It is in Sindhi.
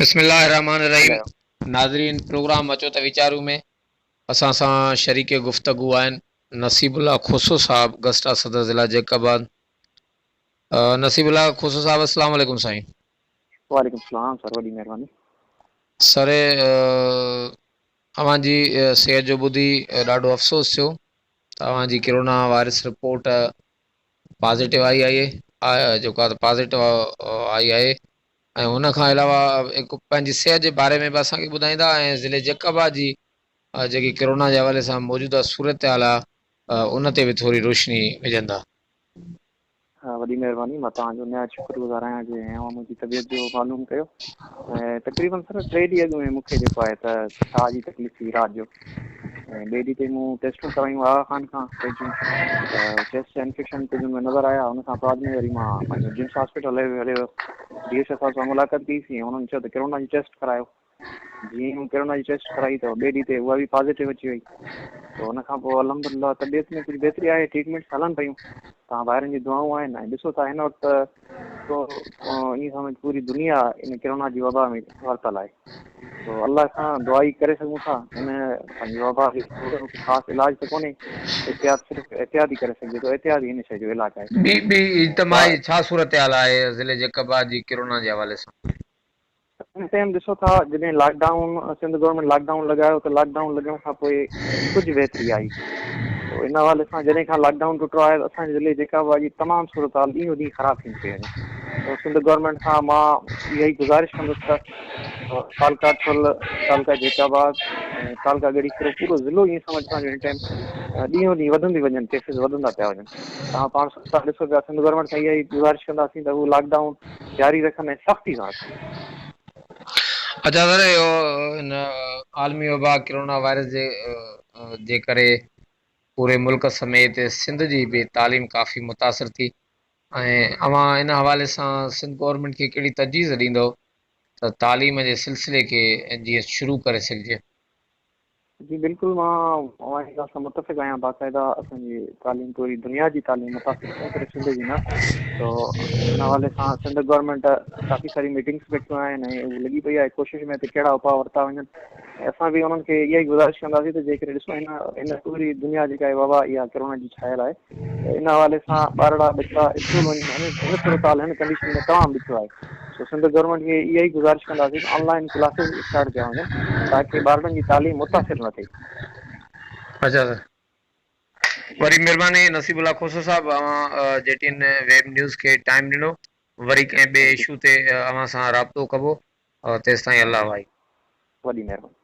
بسم الله الرحمٰن الرحيم ناظرين پروگرام اچو ته ويچارون ۾ اسان سان شريڪ گفتگو آهن نصيب الله کوسو صاحب گسٽا صدر ضلع جيڪب آباد نصيب الله کوسو صاحب السلام عليڪم سائين. وعليڪم السلام سر وڏي مهرباني. سر اوهان جي صحت جو ٻڌي ڏاڍو افسوس ٿيو ته اوهان جي ڪرونا وائرس رپورٽ پازيٽو آئي آهي جيڪو آهي پازيٽو آئي آهي ۽ ان کان علاوه هڪ پنهنجي صحت جي باري ۾ به اسان کي ٻڌائيندا ۽ ضلعي جيڪب آباد جي جيڪي ڪرونا جي حوالي سان موجوده صورتحال آهي ان تي به ٿوري روشني وجهندا. ها وڏي مهرباني مان توهان جو نهايت شڪر گذار آهيان جنهن اوهان منهنجي طبيعت جو معلوم ڪيو ۽ تقريبن سر ٽي ڏينهن اڳ ۾ مون کي جيڪو آهي ته ساهه جي تڪليف ٿي رات جو ۽ ٻئي ڏينهن تي مون ٽيسٽون ڪرايون آغا خان کان پنهنجون ته چيسٽ جا انفيڪشن ڪجهه ان ۾ نظر آيا ان کان بعد ۾ وري مان پنهنجو جمس هاسپيٽل هليو ويس ڊي ايڇ او صاحب سان ملاقات ڪئي سين انهن چيو ته ڪرونا جي ٽيسٽ ڪرايو جيئن ئي مون ڪرونا جي ٽيسٽ ڪرائي ته ٻئي ڏينهن تي اها به پازيٽو اچي وئي ته ان کان پوء الحمدلله طبيعت ۾ ڪجهه بهتري آهي ٽريٽمينٽس هلن پيون توهان ڀائرن جون دعائون آهن ۽ ڏسو ٿا هن وقت تو ائين سمجھ پوري دنيا ان ڪرونا جي وبا ۾ ورتل آهي تو الله کان دعا ئي ڪري سگهون ٿا ان پنهنجي وبا جو خاص علاج ته ڪونهي احتياط صرف احتياط ئي ڪري سگهجي ٿو احتياط ئي هن شيء جو علاج آهي. ٻي ٻي اجتماعي ڇا صورتحال آهي ضلعي جيڪب آباد جي ڪرونا جي حوالي سان؟ هن ٽائيم ڏسو ٿا جڏهن lockdown Sindh government lockdown لڳايو ته لاڪ ڊائون لڳڻ کان پوء ڪجهه بهتري آئي تو ان حوالي سان جڏهن کان لاڪ ڊائون ٽٽو آهي ته اسان جي ضلعي جيڪب آباد جي تمام صورتحال ڏينهون ڏينهن خراب ٿيندي پئي وڃي تو سنڌ گورنمينٽ کان مان اها ئي گذارش ڪندس ته تعلقه ٺل تعلقه جيڪب آباد ۽ تعلقه ڳڙهي خيرو پورو ضلعو ائين سمجھ اسان جو هن ٽائيم ڏينهون ڏينهن وڌندي وڃن ڪيسز وڌندا پيا وڃن توهان پاڻ سمجهو ڏسو پيا سنڌ گورنمينٽ کان اها ئي گذارش ڪنداسين ته هو لاڪ ڊائون جاري رکن ۽ سختي سان رکن. اچا سر اهو هن عالمي وبا ڪرونا وائرس جي جي ڪري پوري ملڪ سميت سنڌ جي به تعليم ڪافي متاثر ٿي ۽ اوهان ان حوالي سان سنڌ گورنمينٽ کي ڪهڙي تجويز ڏيندو ته تعليم جي سلسلي کي جيئن شروع ڪري سگهجي. جي بلڪل مان اوهان جي ڳالهه سان متفق آهيان باقاعده اسان جي تعليم پوري دنيا جي تعليم متاثر ٿي صرف سنڌ جي نه تو ان حوالي سان سنڌ گورنمينٽ ڪافي ساري ميٽنگس رکيون آهن ۽ هو لڳي پئي آهي ڪوشش ۾ ته ڪهڙا اپاء ورتا وڃن ۽ اسان به انهن کي اها ئي گذارش ڪنداسين ته جيڪڏهن ڏسو هن هن پوري دنيا جيڪا آهي وبا اها ڪرونا جي ڇانيل آهي ته ان حوالي سان ٻارڙا ٻچا اسڪول وڃن هن هن صورتحال هن ڪنڊيشن ۾ تمام ڏکيو آهي سو سنڌ گورنمينٽ کي اها ئي گذارش ڪنداسين ته آن لائين ڪلاسز اسٽارٽ ڪيا وڃن تاڪه ٻارڙن جي تعليم متاثر نه ٿئي. اچا سر وڏي مھرباني نصيب الله کوسو صاحب اوھان G T N web news کي ٽائيم ڏنو وري ڪنھن ٻئي اشو تي اوھان سان رابطو ڪبو تيستائين الله واھي. وڏي مھرباني.